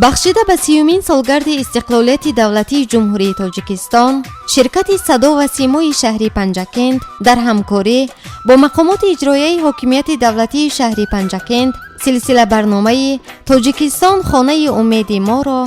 Бахшида ба 30-умин солгарди истиқлолияти давлатии Ҷумҳурии Тоҷикистон, ширкати «Садо ва симои» шаҳри Панҷакент дар ҳамкорӣ бо мақомоти иҷроияи ҳокимияти давлатии шаҳри Панҷакент силсила барномаи «Тоҷикистон хонаи умеди моро»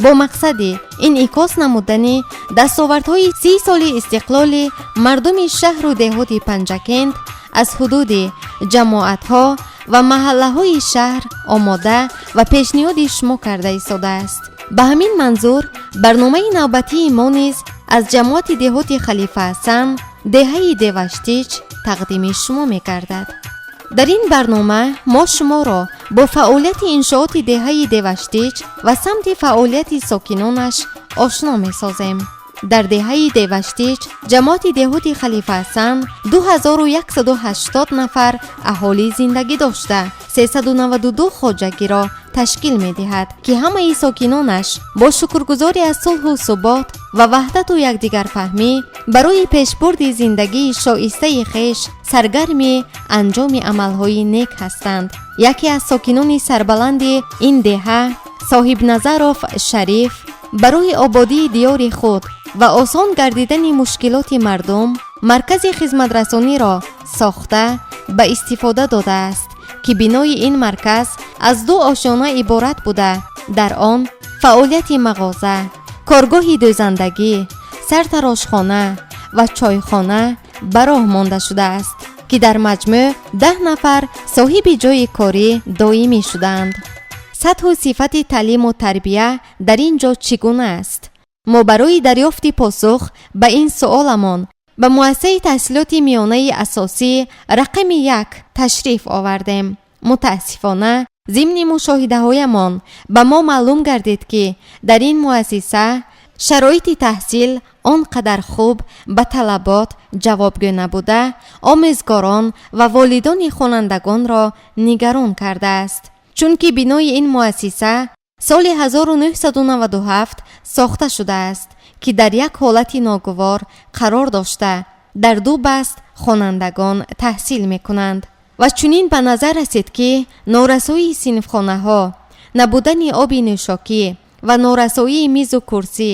бо мақсади инъикос намудани дастовардҳои 30 соли истиқлоли мардуми шаҳру деҳоти Панҷакент аз ҳудуди ҷамоатҳо ва маҳаллаҳои шаҳр омода ва пешниҳоди шумо карда истодааст. Ба ҳамин манзур барномаи навбатии мо низ аз ҷамоати деҳоти Халифа Ҳасан, деҳаи Деваштич тақдими шумо мегардад. Дар ин барнома мо шуморо бо фаъолияти иншооти деҳаи Деваштич ва самти фаъолияти сокинонаш ошно месозем. Дар деҳаи Деваштич, ҷамоати деҳоти Халифа Ҳасан, 2180 нафар аҳолӣ зиндагӣ дошта, 392 хоҷагиро ташкил медиҳад, ки ҳамаи сокинонаш бо шукргузорӣ аз сулҳу субот ва ваҳдату якдигарфаҳмӣ барои пешбурди зиндагии шоистаи хеш саргарми анҷоми амалҳои нек ҳастанд. Яке аз сокинони сарбаланди ин деҳа, Соҳибназаров Шариф, барои ободии диёри худ ва осон гардидани мушкилоти мардум маркази хизматрасониро сохта ба истифода додааст, ки бинои ин марказ аз ду ошёна иборат буда, дар он фаъолияти мағоза, коргоҳи дӯзандагӣ, сартарошхона ва чойхона ба роҳ монда шудааст, ки дар маҷмӯъ 10 нафар соҳиби ҷойи корӣ доимӣ шуданд. Сатҳу сифати таълиму тарбия дар ин ҷо чӣ гуна аст? Мо барои дарёфти посух ба ин суоламон ба муассисаи таҳсилоти миёнаи асосӣ рақами 1 ташриф овардем. Мутаассифона, зимни мушоҳидаҳоямон ба мо маълум гардид, ки дар ин муассиса шароити таҳсил он қадар хуб ба талабот ҷавобгӯ набуда, омӯзгорон ва волидони хонандагонро нигарон кардааст, чунки бинои ин муассиса соли 1997 сохта шудааст, ки дар як ҳолати ногувор қарор дошта, дар ду баст хонандагон таҳсил мекунанд ва чунин ба назар расид, ки норасоии синфхонаҳо, набудани оби нӯшокӣ ва норасоии мизу курсӣ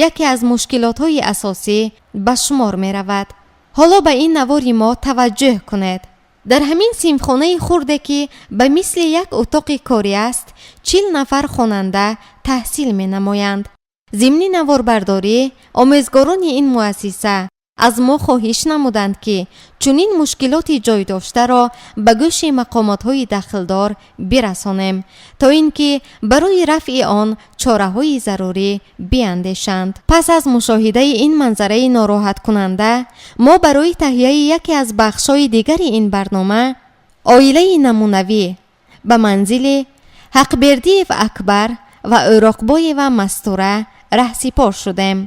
яке аз мушкилотҳои асосӣ ба шумор меравад. Ҳоло ба ин навори мо таваҷҷӯҳ кунед. Дар ҳамин синфхонаи хурде, ки ба мисли як утоқи корӣ аст, 40 нафар хонанда таҳсил менамоянд. Зимни наворбардорӣ омӯзгорони ин муассиса аз мо хоҳиш намуданд, ки чунин мушкилоти ҷой доштаро ба гӯши мақомотҳои дахлдор бирасонем, то ин ки барои рафъи он чораҳои зарурӣ биандешанд. Пас аз мушоҳидаи ин манзараи нороҳаткунанда, мо барои таҳияи яке аз бахшҳои дигари ин барнома, «Оилаи намунавӣ», ба манзили Ҳақбердиев Акбар ва Ӯроқбоева Мастура раҳсипор шудем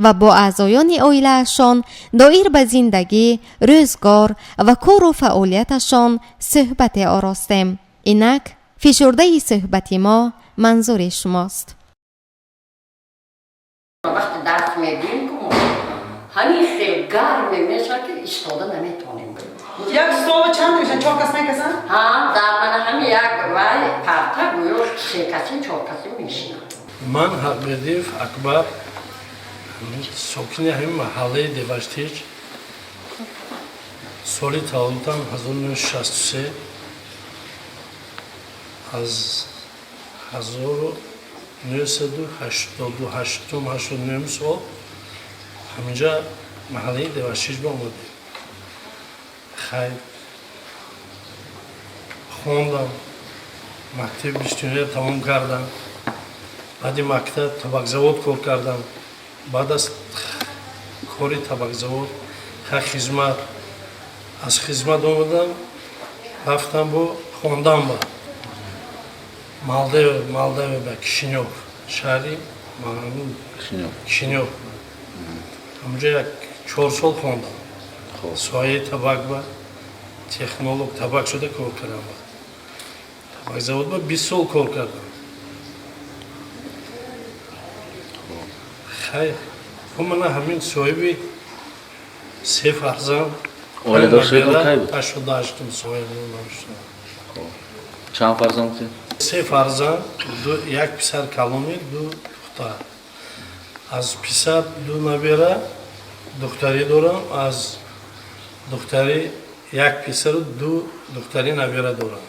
ва бо аъзоёни оилаашон доир ба зиндагӣ, рӯзгор ва кору фаъолияташон суҳбате оростем. Инак фишурдаи суҳбати мо манзури шумост. Вақте дарс мегӯем, ку ҳамин хел гарме мешавад, ки истода наметонем. Як стол чанд мешан? Чор кас мекасан? Ҳа, дар мана ҳами як вай парта гӯё се каси, чор каси мешинанд. Ман Ҳақбердиев Акбар, сокини ҳамин маҳаллаи Деваштич, соли таваллудам 1963, аз 1988, 89 сол ҳаминҷа маҳаллаи Деваштич ба омадем. Хайр, хондам, мактаби 29 тамом кардам. Баъди мактаб табакзавод кор кардам. Баъд аз кори табакзавод ха хизмат, аз хизмат омадам, рафтам бо хондан ба Молдавия, ба Кишинёв, шаҳри Кишинёв. Ҳамунҷо як 4 сол хондам. Соҳаи табак ба технолог табак шуда кор кардам. Табакзавод ба 20 сол кор кардам. Хайр, мана ҳамин соҳиби се фарзанд. Оиладор шудед кай буд? 88-ум соҳиби. Чанд фарзанд? Се фарзанд, як писар калони, ду духтар. Аз писар ду набера духтарӣ дорам, аз духтарӣ як писару ду духтари набера дорам.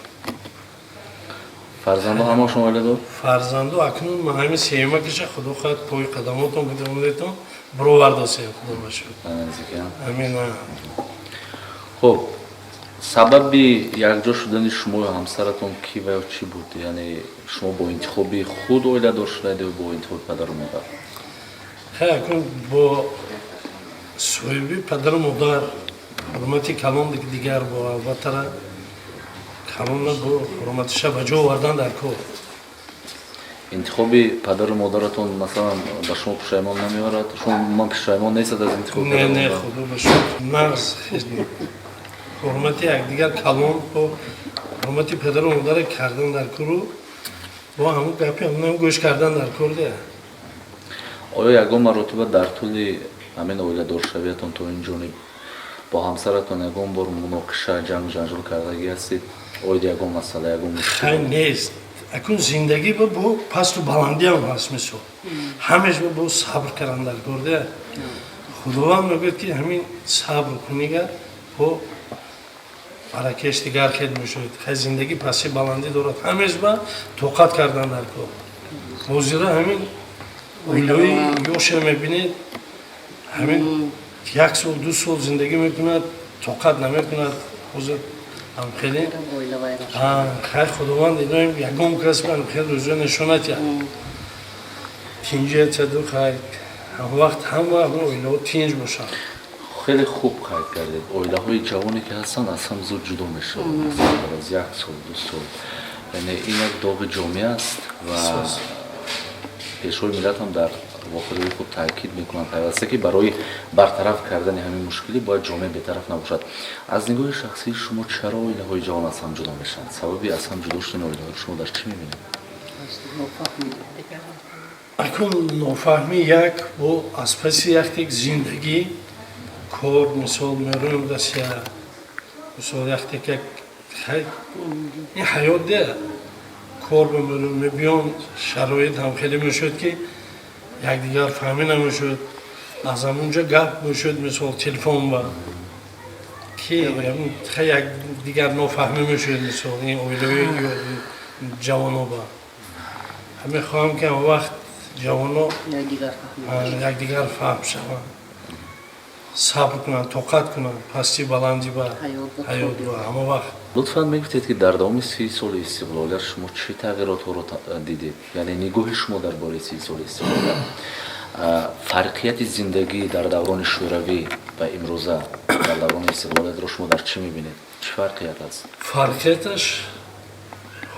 Фарзандо ҳамашон оиладор? Фарзанду акнун ман ҳамин сеюмакиша, худо хоҳад, пои қадамотон бидонедтон, бировардосем, худо ба шукр. Амин. Хуб, сабаби якҷо шудани шумою ҳамсаратон кӣ ва ё чӣ буд? Яъне шумо бо интихоби худ оиладор шудаед ё бо интихоби падару модар? Хай, акнун бо соҳиби падару модар, ҳурмати калон дигар бо албаттара калона бо ҳурматиша ба ҷо овардан дар кор. Интихоби падару модаратон, масалан, ба шумо пушаймон намеорад? Шумо ман пушаймон нестад аз интихоби? Не, не, худо ба шукр, нағз. Ҳурмати якдигар калон бо ҳурмати падару модара кардан дар кору бо ҳамун гапи ҳамунам гӯш кардан дар кор де. Оё ягон маротиба дар тӯли ҳамин оиладоршавиятон то ин ҷониб бо ҳамсаратон ягон бор муноқиша, ҷангу ҷанҷол кардагӣ ҳастед оиди ягон масъала, ягон Хай, мушкил? Нест. Акун зиндагӣ ба бо пасту баландиам ҳаст, мисол, ҳамеш ба бо сабр кардан дар кор де. Худованд мегӯяд, ки ҳамин сабр кунига бо баракеш дигар хел мешавад. Хай, зиндагӣ пасти баландӣ дорад, ҳамеш ба тоқат кардан дар кор. Ҳозира ҳамин оилаи ёша мебинед, ҳамин як сол, 2 сол зиндагӣ мекунад, тоқат намекунад. Ҳозир ҳам хеле хай, худованд ино ягон кас ман хел рӯзо нишонат як тинҷиятаду хай, ҳамвақт ҳама оилаҳо тинҷ бошанд. Хеле хуб қайд кардед. Оилаҳои ҷавоне ки ҳастанд, аз ҳам зуд ҷудо мешаванд, баъд аз як сол, 2 сол. Яъне ин як доғи ҷомеа аст ва Пешвои миллат ҳам дар вохӯрии худ таъкид мекунанд пайваста, ки барои бартараф кардани ҳамин мушкилӣ бояд ҷомеа бетараф набошад. Аз нигоҳи шахсии шумо, чаро оилаҳои ҷавон аз ҳам ҷудо мешаванд? Сабаби аз ҳам ҷудо шудани оилаҳои шумо дар чӣ мебинед? Акун нофаҳмӣ як, бо аз паси яктек зиндагӣ, кор, мисол, мероем Россия, мисол, яктек як ин ҳаёт де, кор бемерем, мебиён, шароит ҳам хеле мешуд, ки якдигар фаҳмӣ намешуд. Аз ҳамунҷо гап мешуд, мисол, телефон ба ки якдигар нофаҳмӣ мешуд. Мисол, ин оилаи ҷавоно ба ҳамин хоҳам, ки ҳам вақт ҷавоно якдигар фаҳм шаванд, сабр кунанд, тоқат кунанд, пасти баландӣ ба ҳаёт ба ҳама вақт. Лутфан мегуфтед, ки дар давоми 30 соли истиқлолият шумо чӣ тағйиротҳоро дидед? Яъне нигоҳи шумо дар бораи 30 соли истиқлолият, фарқияти зиндагӣ дар даврони шӯравӣ ва имрӯза дар даврони истиқлолиятро шумо дар чӣ мебинед? Чӣ фарқият аст? Фарқияташ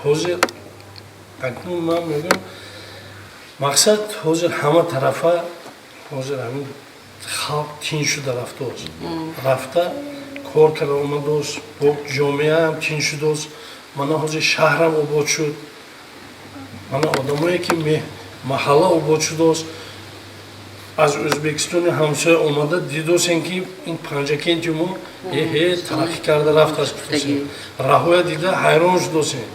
ҳозир акнун ман мегӯям, мақсад, ҳозир ҳама тарафа ҳозир ҳамин халқ тинҷ шуда рафтааст, рафта кор карда омадааст, бо ҷомеаам тинҷ шудааст. Мана ҳозир шаҳрам обод шуд, мана одамое ки маҳалла обод шудааст. Аз Ӯзбекистони ҳамсоя омада дидосем, ки ин Панҷакенти мо эҳе тараққӣ карда рафтааст, гуфтосем. Раҳоя дида ҳайрон шудосем,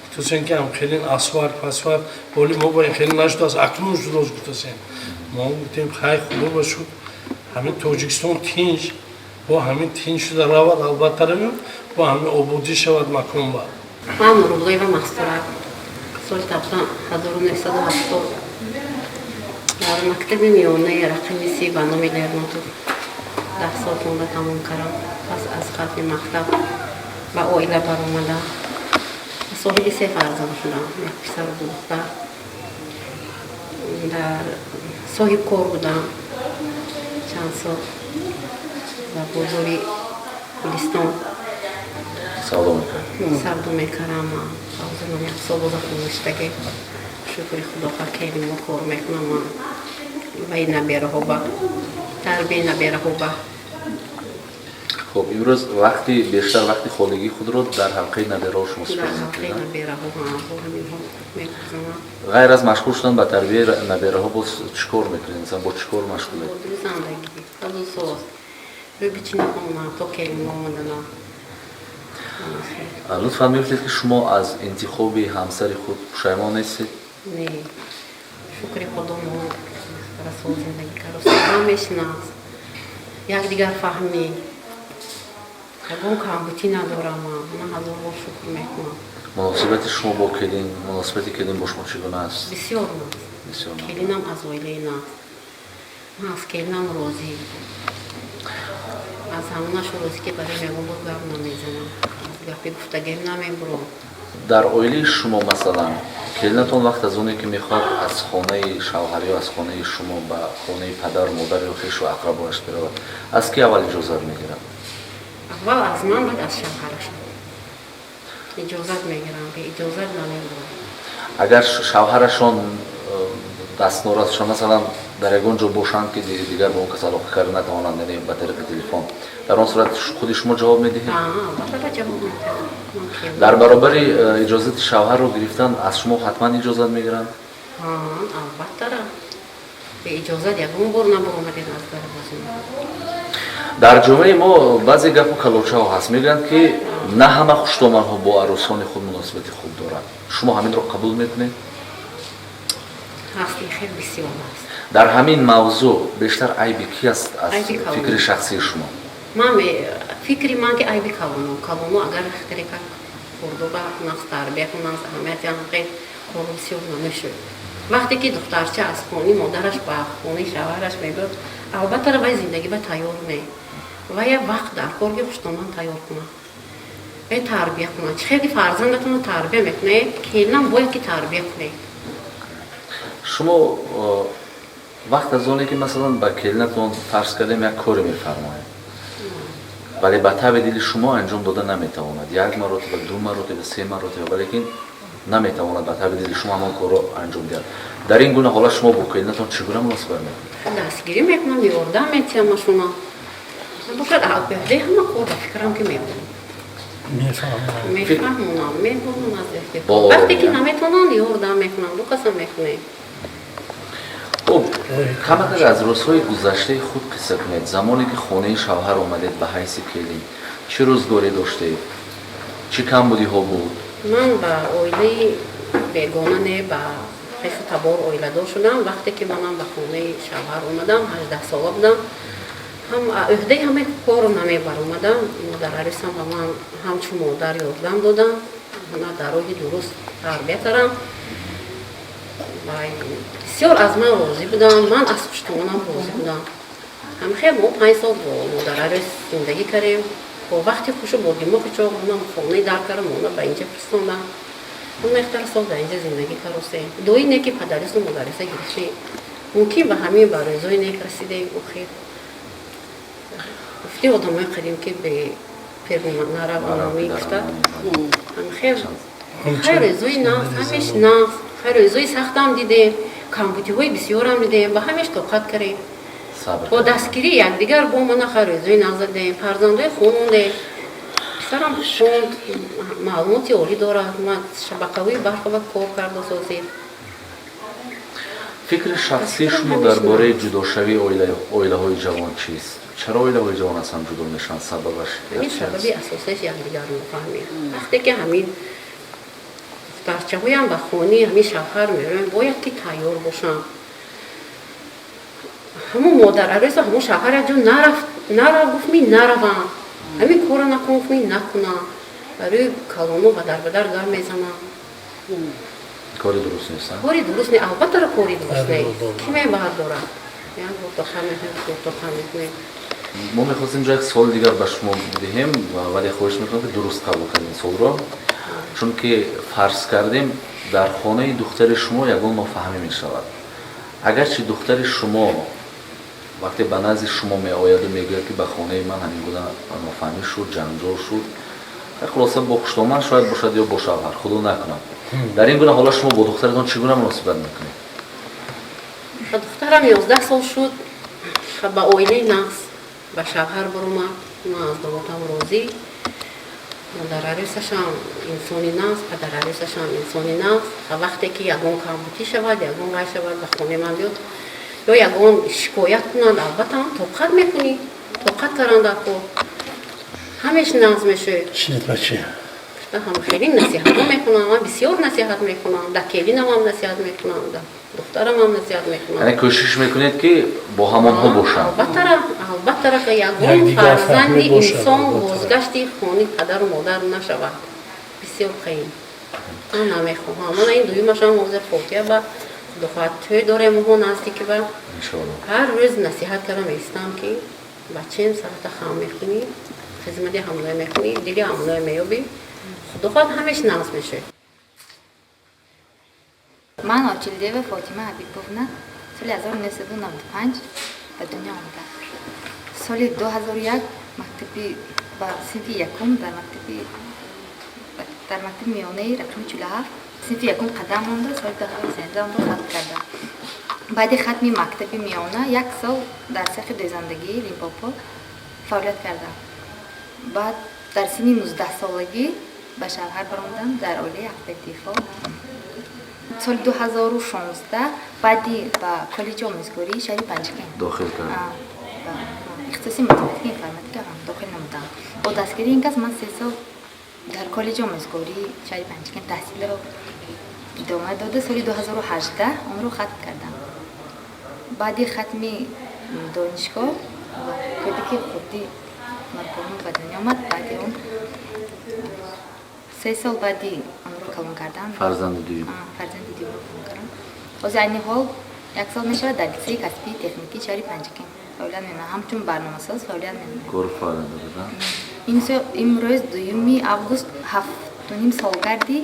гуфтосем, ки ам хеле асфальт пасфальт боли мо ба ин хеле нашудааст, акнун шудааст, гуфтосем. Мо гуфтем: хай, худо ба шукр, ҳамин Тоҷикистон тинҷ, бо ҳамин тинҷ шуда равад, албатта, равем, бо ҳамин ободӣ шавад макон ба. Ман Нуруллоева Мастура, соли 1970 дар мактаби миёнаи рақами 30 ба номи Лермонтов 10 сол хонда тамом кардам. Пас аз хатми мактаб ба оила баромада, соҳиби се фарзанд шудам, як писару ду духтар. Дар соҳибкор будам чанд сол, дар бозори Гулистон. Савдо мекард? Савдо мекардам. Ҳозир як сол боза хонашдаги, шукри худо, келимо кор мекунам ваи набераҳо ба тарбияи набераҳо ба. Хуб, имрӯз вақти бештар вақти холигии худро дар ҳалқаи набераҳо шумо Дар сипарӣ ҳалқаи мекунед? набераҳо, бо ҳаминҳо мегузанам. Ғайр аз машғул шудан ба тарбияи набераҳо, боз чӣ кор мекунед? Масалан, бо чӣ кор машғулед? Зандагӣ, пазусоз, рӯбичини хона то келин омадана. Лутфан мегуфтед, ки шумо аз интихоби ҳамсари худ пушаймон нестед? Не, шукри Худо, мо расол зиндагӣ кардем, ҳамеш нағз, якдигар фаҳмӣ, ягон камбутӣ надорам. Ман ҳазор бор шукр мекунам. Муносибати шумо бо келин, муносибати келин бо шумо чӣ гуна аст? Бисёр нағз. Бисёр нағз. Келинам аз оилаи нағз, ман аз келинам розӣ, аз ҳамонаш розӣ, ки барои ягон бор гап намезанам, аз гапи гуфтагиам намебурам. Дар оилаи шумо, масалан, келинатон вақт аз оне ки мехоҳад аз хонаи шавҳар ё аз хонаи шумо ба хонаи падару модар ё хешу ақрабояш биравад, аз ки аввал иҷозат мегирад? Аввал аз ман, баъд аз шавҳараш иҷозат мегирам, бе иҷозат намебурам. Агар шавҳарашон дастнорас шон, масалан, дар ягон ҷо бошанд, ки дигар бо он кас алоқа карда натавонанд, яъне ба тариқи телефон, дар он сурат худи шумо ҷавоб медиҳед? Албатта, ҷавоб медиҳам. Ман келин. Дар баробари иҷозати шавҳарро гирифтан, аз шумо ҳатман иҷозат мегиранд? Албатта, бе иҷозат ягон бор набуромадем аз дарвоза. Дар ҷомеаи мо баъзе гапу калочаҳо ҳаст, мегӯянд, ки на ҳама хуштоманҳо бо арӯсони худ муносибати хуб доранд. Шумо ҳаминро қабул мекунед? Ҳасти, хел бисёр ҳаст. Дар ҳамин мавзӯъ бештар айби ки аст, аз Айби калон. фикри шахсии шумо? Ман фикри ман, ки айби калоно. Калоно агар хелека хурдоба нағз тарбия кунанд, аҳамияти хел кору бисёр намешуд. Вақте ки духтарча аз хони модараш ба хонаи шавҳараш мебиёд, албатта, вай зиндагӣ ба тайёр не, вай як вақт дар кор, ки хуштоман тайёр кунад, вай тарбия кунад. Чӣ хел ки фарзандатонро тарбия мекунед, келинам бояд ки тарбия кунед. Шумо вақт аз оне ки, масалан, ба келинатон, фарз кардем, як коре мефармоед, вале ба таби дили шумо анҷом дода наметавонад, як маротиба, ду маротиба, се маротиба, валекин наметавонад ба таби дили шумо ҳамон корро анҷом диҳад, дар ин гуна ҳолат шумо бо келинатон чӣ гуна муносибат мекунед? Дастгирӣ мекунам, ёрдам метиҳам ашуна. Бошад, албатта, ҳама кор ба фикрам, ки мебурам. Мефаҳмам. Мефаҳмонам, мебурам аз эҳтиёт. Бо Вақте ки оромӣ. наметавонанд, ёрдам мекунам, ду касам мекунем. Хуб, камакак аз рӯзҳои гузаштаи худ қисса кунед. Замоне ки хонаи шавҳар омадед ба ҳайси келин, чӣ рӯзгоре доштед, чӣ камбудиҳо буд? Ман ба оилаи бегона не, ба хешу табор оиладор шудам. Вақте ки манам ба хонаи шавҳар омадам, 18 сола будам. Ҳам ӯҳдаи ҳамаи корро намебаромадам. Модарарисам ба ман ҳамчун модар ёрдам додам, мана дар роҳи дуруст тарбия кардам. Бисёр аз ман розӣ будам, ман аз хуштомонам розӣ будам. Ҳамхел мо 5 сол бо модарарис зиндагӣ кардем, бо вақти хушу бо димоғи чоғ. Манам хонаи дар кардам, она ба инҷа фиристондам. Мо сол дар инҷа зиндагӣ каросем. Дуои неки падарису модариса гирифтем, мумкин ба ҳамин ба рӯзои нек расидем. Охир гуфти одамои қадим, ки бе пирнаравономӣ гуфта, ҳамхел хай рӯзои нағз, ҳамеш нағз. Хай, рӯзои сахтам дидем, камбудиҳои бисёрам дидем, ба ҳамеш тоқат кардем. Сабр. Бо дастгирии якдигар бо мана хай рӯзои нағз дидем, фарзандои хондем. Писарам хонд, маълумоти олӣ дорад, ман шабакавии барқова кор карда созем. Фикри шахсии шумо дар бораи ҷудошавии оилаҳои ҷавон чист? Чаро оилаҳои ҷавон аз ҳам ҷудо мешаванд? Сабабаш Ҳамин чи аст? Сабаби асосияш якдигарро фаҳмем. Вақте ки ҳамин духтарчаҳоям ба хонаи ҳамин шавҳар мероянд, бояд ки тайёр бошанд. Ҳамун модар арӯса, ҳамун шавҳар як ҷо нарафт, нарав гуфт, ми наравам, ҳамин корро накун гуфт, ми накунам. Барои калоно бадар бадар гар мезанам. Кори дуруст нест, а? Кори дуруст не, албатта, кори дуруст не. Бале. Ки мебардорад? Як бор тоқа мекунем, ду тоқа мекунем. Мо мехостем ҷо як суоли дигар ба шумо бидиҳем, вале хоҳиш мекунам, ки дуруст қабул кунед ин суолро, чунки фарз кардем, дар хонаи духтари шумо ягон нофаҳмӣ мешавад. Агарчи духтари шумо вақте ба назди шумо меояду мегӯяд, ки ба хонаи ман ҳамин гуна нофаҳмӣ шуд, ҷанҷол шуд, хулоса, бо хуштоман шояд бошад ё бо шавҳар, худо накунад, дар ин гуна ҳолат шумо бо духтаратон чӣ гуна муносибат мекунед? Духтарам 11 сол шуд, ба оилаи нағз, ба шавҳар баромад. Ман аз довотам розӣ. Модарарӯсашам инсони нағз, падарарӯсашам инсони нағз. Вақте ки ягон камбудӣ шавад, ягон вай шавад, ба хонаи ман биёд ё ягон шикоят кунанд, албатта, ман тоқат мекунӣ, тоқат кардан дар кор, ҳамеш нағз мешавед. Шинед, бача. Ҳам хеле насиҳатҳо мекунам, ман бисёр насиҳат мекунам, да келинамам насиҳат мекунам, да духтарамам насиҳат мекунам. Яъне кӯшиш мекунед, ки бо ҳамонҳо бошанд. Албаттара, албаттара, ки ягон фарзанди инсон бозгашти хони падару модар нашавад, бисёр қиин. Ман намехоҳам. Мана ин дуюмашам ҳозир фотиҳа ба худо хоҳад, тӯй дорем моҳо наздики ба. Ҳар рӯз насиҳат карда меистам, ки бачаем, сарата хам мекунӣ, хизмати ҳамоя мекунӣ, дили ҳамоя меёбӣ, худо хоҳад, ҳамеш нағз мешавӣ. Ман Очилдиева Фотима Ҳабибовна, соли 1995 ба дунё омадам. Соли 2001 мактаби ба синфи якум дар мактаби миёнаи рақами 47 синфи якум қадам монда, соли 2013 онро хатм кардам. Баъди хатми мактаби миёна як сол дар цехи дӯзандагии Лимпопо фаъолият кардам. Баъд дар синни 19-солагӣ ба шавҳар баромадам, дар оилаи ҳақбедифо. Соли 2016 баъди ба коллеҷи омӯзгории шаҳри Панҷакент дохил кард. Ихтисоси математика, информатика дохил намудам. Бо дастгирии ин кас ман 3 сол дар коллеҷи омӯзгории шаҳри Панҷакент таҳсилро идома дода, соли 2018 онро хатм кардам. Баъди хатми донишгоҳ кӯдаки хурди Нурбону ба дунё омад. Баъди он 3 сол баъди онро калон кардан фарзанди дуюм. Фарзанди дуюмро калон кардам. Ҳозир айни ҳол як сол мешавад, дар литсеи касбии техникии шаҳри Панҷакент фаъолият менамоям, ҳамчун барномасоз фаъолият менамоям. Кору фаъолият доред. Имрӯз 2 август 7,5 солгарди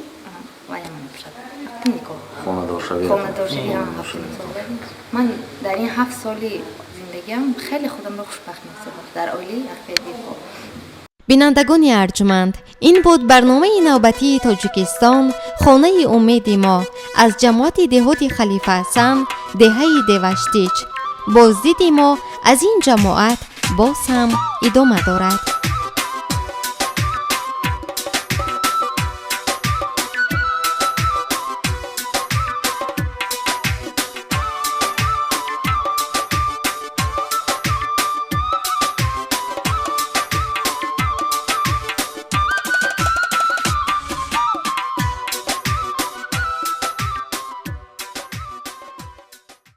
ваямон мебошад, ҳафтум никоҳ. Хонадоршавӣ. Хонадоршавӣ, ҳафтумин солгарди. Ман дар ин 7 соли зиндагиам хеле худамро хушбахт меҳисобам дар оилаи ҳақиқии. Бинандагони арҷманд, ин буд барномаи навбатии «Тоҷикистон хонаи умеди мо» аз ҷамоати деҳоти Халифа Ҳасан, деҳаи Деваштич. Боздиди мо аз ин ҷамоат боз ҳам идома дорад.